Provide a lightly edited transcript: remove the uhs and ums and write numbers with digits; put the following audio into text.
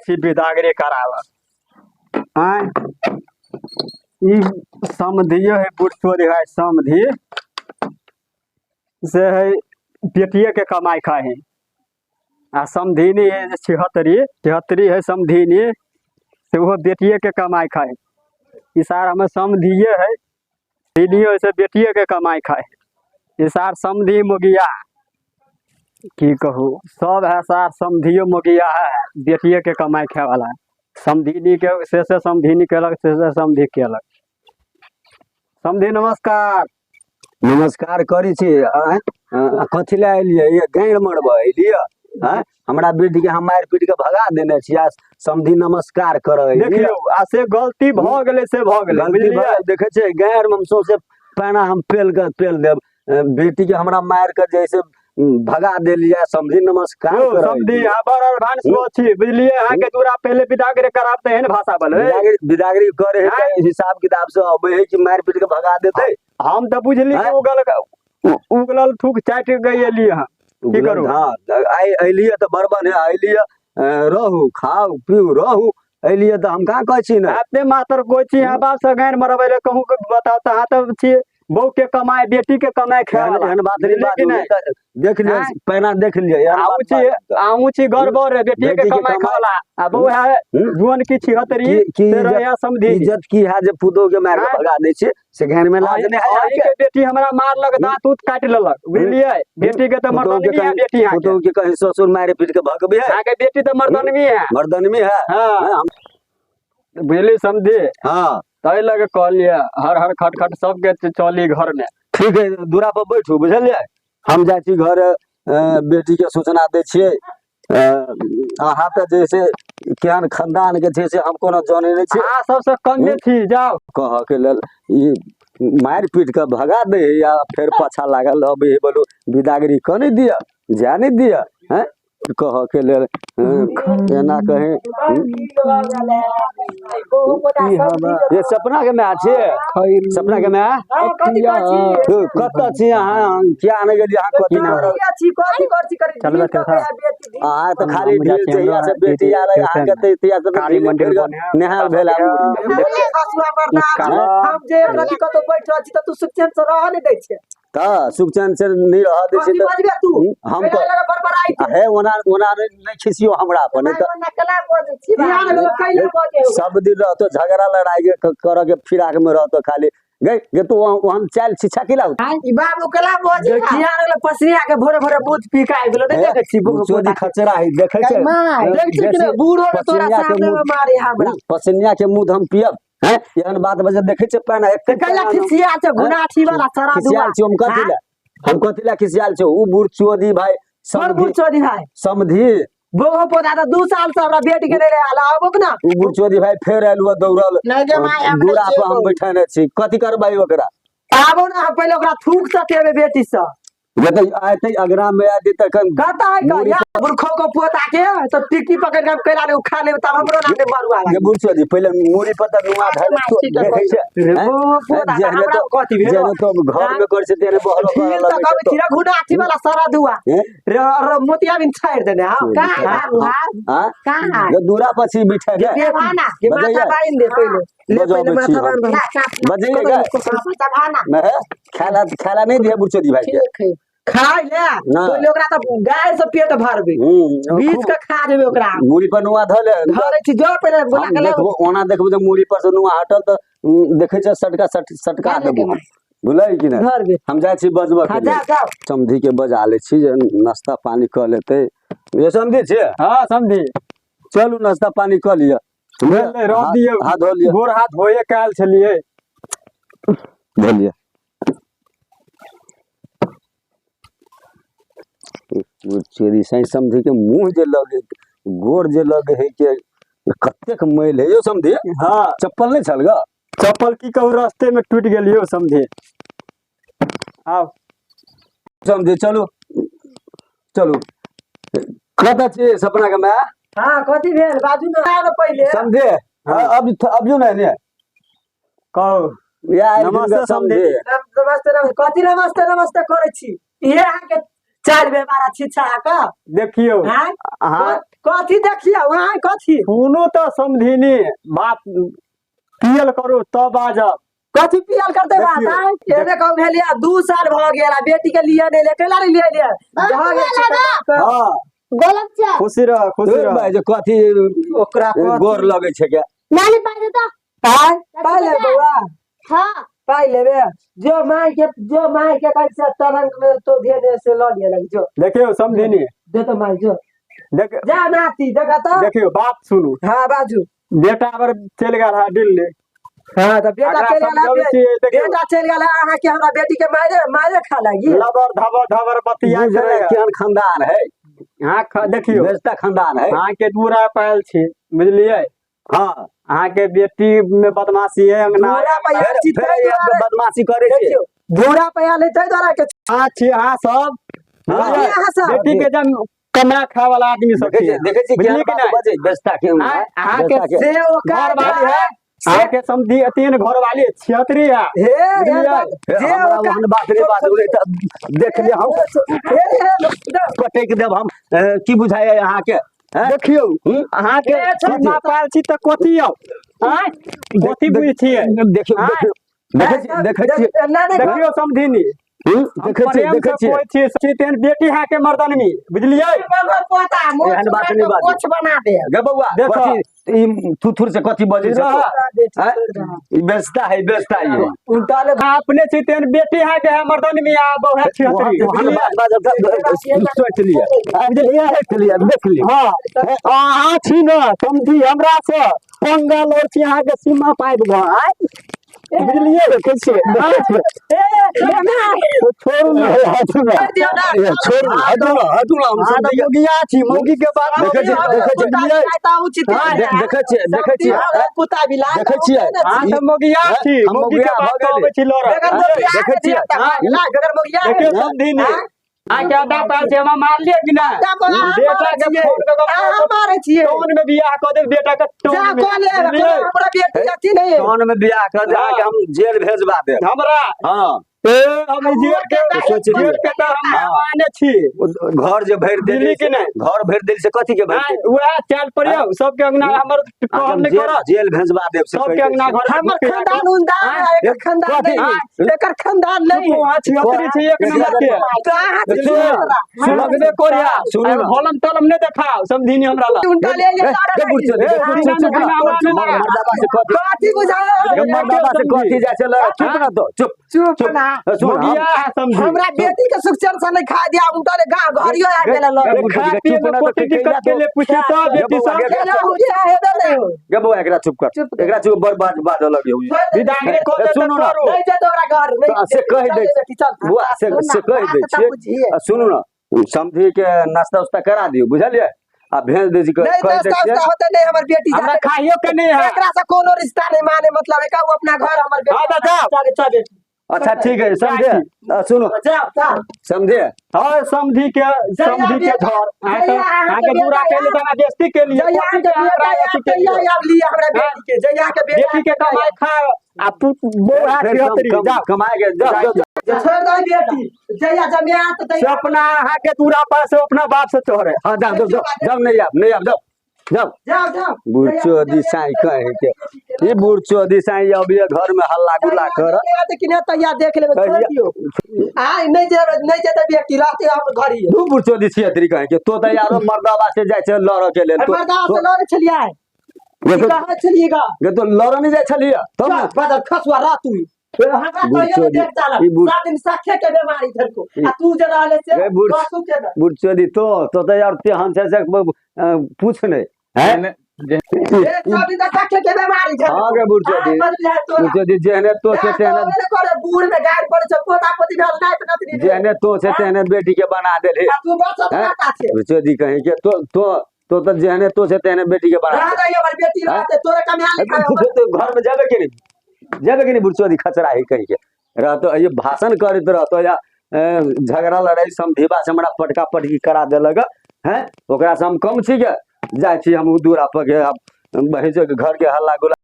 छी बिदागरी कराबऽ। आँय, ई समधियो है बूढ़ चोरी है समधि से है, बेटिए के कमाइ खाइ है। आ समधिनी है जे छिहत्तरी छिहत्तरी है समधिनी, से ओहो बेटिए के कमाइ खाइ है। ई सार हमर समधिए है, दीदियो से बेटिए के कमाइ खाइ है। ई सार समधि मोगिया की कहू, सब है सार समधियो मोगिया है, बेटिए के कमाइ खाय वाला है। समधिनी के से से समधिनी केलक, से से समधि केलक। समधि नमस्कार। नमस्कार करै छी। आँय, कथी लए एलियै? ये गाँड़ मरबऽ एलियै? आँय, हमरा बेटी के हम मारि पीट के भगा देने छी आ समधि नमस्कार करऽ एलियै। देखियौ, आ से गलती भऽ गेलै से भऽ गेलै, गलती भऽ बुझलियै? गेल, देखै छियै गाँड़ मे हम सौंसे पैना हम पेल के पेल देब। बेटी के हमरा मारि के जैसे भगा देलियै, समधि नमस्कार यौ करऽ समधि, एलियै। अहाँ बड़ एडवांस में छी, बुझलियै? अहाँके दूरा पहिले बिदागरी कराब तऽ एहन भाषा बोलबै। बिदागरी बिदागरी करे है तऽ हिसाब किताब से अबै है कि मारि पीट के भगा देतै? हम तऽ बुझली कि आँय? उगल उगलल थूक चाटि के एलियै हँ, की करू? हँ, तऽ आइ अयलियै तऽ बड़बन है, अयलियै, रहू, खाउ पीउ रहू। अयलियै तऽ हम कहाँ कहै छी ने। अपने मास्टर कोइ छी, अहाँ बाप से गारि मरबै लए कहूँ के बताउ तऽ अहाँ तऽ छी बहू के कमाइ बेटी के कमाइ खाय एहन वाला। एहन बात नहीं बुझलियै कि बाजू। नहि? तऽ देख लिअ। आँय? पैना देख लिअ, एहन आहूँ बात छी बाजू। आहूँ छी गड़बड़ रे, बेटी के बेटी के कमाइ कमाइ- खाय वाला आ बहू है जुअन की छिहत्तरी की से इज्जत रहे समधी। इज्जत की है जे पुतोह के मारि के आँय? भगा दै छियै से घैन में लाज नहि है अहीं अहाँके? के बेटी हमरा मारलक, दांत उत काटि लेलक, बुझलियै? बेटी के तऽ पुतोह के मर्दनमी है कहीं बेटी अहाँके। पुतोह के कहीं ससुर मारि पीट के भगबे है? अहाँके बेटी तऽ मर्दनमी है। मर्दनमी है। हाँ। हाँ, हम बुझली समझी? हाँ। ताहि लऽ के कहलियै हर हर खट खट सबके चली घर में। ठीक है, दूरा पर बैठू, बुझलियै? हम जाइ छी घर, बेटी के सूचना दै छियै। अहाँ तऽ जे से केहन खानदान के छै से हम कोनो जानै नहि छी। अहाँ सबसँ कमे छी, जाउ। कहऽ के लेल ई मारि पीट कऽ भगा दै है या फेर पाछा लागल अबै है, बोलू बिदागरी कऽ नहि दिअ, जाय नहि दिअ। हैं, कहऽ के लेल एना कहे ये सपना के माय छियै? सपना के माय, कतऽ छी अहाँ? किया नहि गेलियै अहाँ? कथी करब अहाँ? तऽ खाली ढील जहिया से बेटी आयल है अहाँके तऽ तहिया से काली ढील मंदिर भेल बने है। नेहाल भेल है मुड़ी मे। हम जे एक रति कतौ बैठ रहल छी तऽ तू सुख चैन से रहऽ नहि दै छै। तऽ सुख चैन से नहि रहऽ दै छै कथी तऽ बजबे तू? हम तऽ लगा बड़बड़ाई हे ओना ओना नहि खिसियो हमरा पर, नहि तऽ ध्यान लगा कैला बजे। सब दिन रहतो झगड़ा लड़ाई के करऽ के फिराक में रहतो खाली। गई गे तू वहाँ चाल शिक्षा की लाउ। ई बाबू कला बजे किया लगले पसनिया के भोरे भोरे दूध पी के आबि गेलो? नहि देखै छी? चोरी खचरा है, देखै छै? देख छी कि नहि? बूढ़ो के तोरा पसिनिया के सामने में मुँह- मारे हमरा। पसिनिया के मुंह हम पियब हैं? एहन बात बजे देखै छै पैना एक कैला खिसिया छै घुनाठी वाला सरा दुआ? खिसियाल छी हम कथी लए? हम कथी लए खिसियाल छी? उ बूढ़ चोदी भाई बड़ समधि बूढ़ चोदी भाई। समधि बोहो पोता तऽ 2 साल से हमरा बेटी के नहि आला आबो ना। उ बूढ़ चोदी भाई फेर आयल हुआ दौड़ल। नहि गे माय, हम नहि दूरा पर हम जेबौ। बैठने छी, कथी करबै ओकरा? आबो ना, हम पहिले ओकरा थूक सटेबै बेटी से। जतै आयतै अगरा में आयतै तखन। कतऽ है मूड़ी या बुरखो को पोता के तऽ टिकी पकड़ के हम कैला ने उखा लेब तब हमरो नाम मरुआ जे बूढ़ चोदी पहिले मूड़ी पर तऽ नुआ धैले देखै छै हैं? बोहो पोता जेहने हमरा तो कथी भेल? जेहने तो घर में करै छै तेहने बहरो करऽ ढील तऽ लगै कहबै छै। छी रघुनाथी वाला सारा दुआ हैं? रे रे मोतिया बिन छाड़ि देने। हाँ। कहाँ बाबू? हाँ। हाँ, जे दूरा पर छी बैठे के के बजैया। माथा बान्हि दे पहिले, ले पहिले बजबै छी माथा हम। बान्हि। बजैया गे। मैं खाला खाला नहीं दिया बुढ़चोदी भाई के। खाय ले। ना। पहिले ओकरा तऽ गाय से पेट भरबे। बीच खूब के खा जेबै ओकरा। मूड़ी पर नुआ धऽ ले। धरै छी, जो पहिले बुला हम के लाउ। देखबो, ओना देखबो जे मूड़ी पर से नुआ हटल तऽ देखै छै सटका सट सटका देबो हम, बुझलै कि नहि? धर बे। हम जाइ छी बजबऽ के हाँ, लेल। जाओ जाओ। समधी के बजा लै छी जे नाश्ता पानी कऽ लेतै। ये समधी छियै? हाँ समधी। चलू नाश्ता पानी कऽ लिअ। भेलै, रह दियौ। हाथ धो लिअ। गोर हाथ धोए के आयल छलियै। धो लिअ। चोरी सही समधी के मुंह जे लगे गोर जे लगे है के कतेक मैल है यौ समधी। हाँ। चप्पल नहीं छल ग? चप्पल की कहू, रास्ते में टूट गेल यौ समधी। आउ समधी, चलू चलू। कतऽ छी सपना के माय? हाँ, कथी भेल? बाजू ने आरो पहिले। समझे? हाँ। अब अभियो नहीं ने। कहू। या नमस्ते समझे। समधी। नमस्ते नमस्ते, कथी नमस्ते नमस्ते करै छी? इहे अहाँके चारि व्यवहार छिछा के देखियौ आँय अहाँ कथी देखियौ अहाँ कथी सुनू तऽ समधिनी बात पियल करू तब बाजब कथी पियल करते बात देखियौ, आँय एने कहू भेलियै 2 साल भऽ गेल आ बेटी के लिए नहि ले कैला नहि लिए लिए भऽ गेल छै तऽ हँ गोलक छै खुशी रह खुशी ए रह भाई जे कथी ओकरा कथी गोर लगै छै के नानी पाइ देता पाइ पाइ ले बौआ हाँ पाइ लेबे जो माय के जो माय के कैसे तरंग में तो भेजे से लऽ लिअ लग जो देखियौ समधिनी दे तो माय जो देख जा नाती देखा तो देखियौ बात सुनू हाँ बाजू बेटा अगर चलि गेल है दिल्ली हाँ तो बेटा अकरा चलि गेल समझबै छियै, देखियौ बेटा चलि गेल अहाँ के हमरा बेटी के मारे मारे खा लागी लबर धबर धबर बतिया बुझल केहन खानदान है अहाँ देखियौ बेचता खानदान है अहाँके दूरा पायल छी बुझलियै हाँ अहाँके बेटी में बदमाशी है अंगना धूरा पे आयल फेर छी फेर ताहि ई दुआरे बदमाशी करै छै देखियौ धूरा पे आयल है ताहि दुआरे के अहाँ छी अहाँ सब हाँ। बुझलियै? अहाँ सब बेटी के जन कमा खाए वाला आदमी सब देखै छी छियै देखै छियै बुझलियै केहन कि बात नहि बजै बेचता के अहाँके बेचता के से ओकर घरवाली है अहाँके समधी तीन घरवाली छिहत्तरी है हे हे बुझलियै? बात जे हमरा ओकर ओहन बात रे बात रे तऽ देख लिअ हम हे हे पटकि देब हम की बुझाइए अहाँके हैं? देखियौ हम्म? अहाँके ए, छोड़ सीमा पायल छी तऽ कथी आउ आँय कथी बुझै छियै देखियौ आँय? देखियौ देखै छियै देखै छियै ना नहीं देखियौ समधिनी हम्म? देखै छियै प्रेम देखै से छियै कोइ छी छी तेहन बेटी है के मर्दनमी बुझलियै पोता एहन बात नहि बाजू। मोछ बना दे गे बौआ देखो। कथी ई थुथुर से कथी बजै छै रह। हैं? ई बेचता है बेचता है उल्टा ले अहाँ अपने छी तेहन बेटी है के है मर्दनमी आ बहु है छिहत्तरी ओहन बुझलियै? बात बाजब तऽ सोचि लिअ बुझलियै देख लिअ देख लिअ हँ अहाँ छी ने समझी हमरा से पंगल और छी अहाँके सीमा पाबि गऽ आँय बुझलियै देखै छियै देखै छियै ओ छोड़ू ने हटू ने दियौ ना। ए, छोड़ू ने, हटू ने हटू ने हम अहाँ सब तऽ मौगिया छी मौगी के बात देखै छियै, देखै छियै। बुझलियै देखै छियै देखै छियै कुत्ता बिला देखै छियै। अहाँ तऽ मौगिया छी हम मौगी के मौगिया बात भऽ गेली। कहबै छी लड़ऽ बगैर मोगिया देखै छियै। बगैर मोगिया देखियौ समधिनी अहाँके अड्डा पायल छै हमरा मारलियै कि नहि बेटा के फोन कऽ कऽ अहाँ मारै छियै टोन में बियाह कऽ देब बेटा के जा टोन में कऽ ले बुझलियै? हमरा बेटी अथी नहीं टोन में बियाह कर दे अहाँके हम जेल भेजबा देब हमरा हाँ ए हम जेल के सोच लियौ। जेल के तऽ हम हाँ। माने छी ओ घर जे भरि देली बुझली कि नहि? घर भरि देली से कथी के भरि आँय, देली उएह चाल पर यौ सबके अंगना हमर अहाँके कहल हम नहि जेल करत जेल भेजबा देब से सबके कहि दै अंगना छी। घर हमर खानदान उनदान है एकर खानदान कथी? नहीं एकर खानदान नहीं चुप अहाँ छिहत्तरी छी एक नंबर के तो अहाँ बुझलियै? लगबे करिया सुनू ना। हलम तलम नहि देखाउ समधिनी हमरा लग उनटा ले ए, ए, बुढ़ चोदी, ए, चुप, सीना चुप, में चुप, हमरा चुप, नहि लगा। मर्दाबा से कथी कथी बुझाए गे, मर्दाबा से कथी जाइ छै लड़े? चुप ना तो चुप चुप ना सुन, हम- मौगिया है समझी हमरा बेटी के सुख चैन से नहीं खा दिया उनटा ले गाँव घरियो आ गेल लग गे, खा पिए चुप में ना तो कोटी दिक्कत के लिए पूछी तो बेटी बौआ, सब गे, केना बुझा हेबे नहीं हो गे बौआ, एकरा चुप कर चुप कर। एकरा चुप बड़ बाज बाजऽ लगियौ विदागरी कऽ ए, देत सुनू ना। करू नहीं जेतौ ओकरा घर नहीं तऽ से कहि दै बेटी चल बुआ से से कहि दै छियै आ सुनू ने समधी के नाश्ता उस्ता करा दियौ बुझलियै आ भेज दै छी नहीं कहि दै नाश्ता छियै उस्ता होते नहीं हमर बेटी हमरा जाते खाइयो के नहीं है एकरा से कोनो रिश्ता नहीं माने मतलब है का वो अपना घर हमर बेटी हाँ, तऽ जाओ। चल चल बेटी अच्छा ठीक है समझे आ, सुनू जाओ जाओ समझे हाँ समधी के समधी के घर अहाँके जहिया अहाँके अहाँके दूरा बेटा के लिए तऽ हमरा बेइज्जती के लिए जहिया कथी के के बेटा हमरा अथी के तहिया लिए आब लिअ हमरा बेटी के जहिया के बेटा बेटी के कमाई खा आ तू बौआ फेर छिहत्तरी कम- जाओ कमाए के जाओ जाओ, जाओ। छोड़ दही बेटी जहिया जमिया तऽ से तहिया अपना अहाँके दूरा पर से अपना बाप से चढ़े हाँ जाओ जाओ जाओ जाओ नहीं आब नहीं आब जाओ जाओ जाओ जाओ बुढ़चोदी साई कहे के ई बुढ़चोदी साई अब ये घर में हल्ला गुल्ला कर कि नहि तहिया देख लेबै छोड़ दियौ आ नहि जे नहि जेतै बेटी रहतै हम घर ही दू बुढ़चोदी छियत्री कहे के तो तऽ यारो मर्दाबा से जाइ छै लड़ऽ के लेल तो मर्दा से लड़ै छलियै गे तो- कहै छलियै गा गे तो लड़ऽ नहीं जाइ छलियै तब ने बदल खसुआ रह तू हमरा कहियो बुढ़चोदी, देख चालक ई बुढ़- सब दिन सखे के बीमारी धरको आ तू जे रहले से गे बुढ़- बसु के न बुढ़चोदी तो तो तऽ यार तेहन छै से पूछ नहि हैं ए सब दिन सखे के बीमारी धरको हाँ गे बुढ़चोदी बुढ़चोदी जेहने तो छै तेहने करे बूढ़ में गाड़ पड़े छै पोता पोती भेल नाइत नतनी जेहने तो छै तेहने बेटी के बना देलही आ तू बस हैं? माता छै बुढ़चोदी कहीं के तो तो तो तऽ जेहने तो छै तेहने बेटी के बना रह देलही। गई हमर बेटी रहते तोरे कमिया लिखा तो घर में जाबे के नहीं जाबे के नहीं बुढ़चोदी खचरा ही कहीं के रहतो ये भाषण करैत रहतो या झगड़ा लड़ाई समझेबा से हमरा पटका पटकी करा देलक हैं ओकरा से हम कम छी के जाइ छी हम दूरा पर के बहिन घर के हल्ला गुल्ला।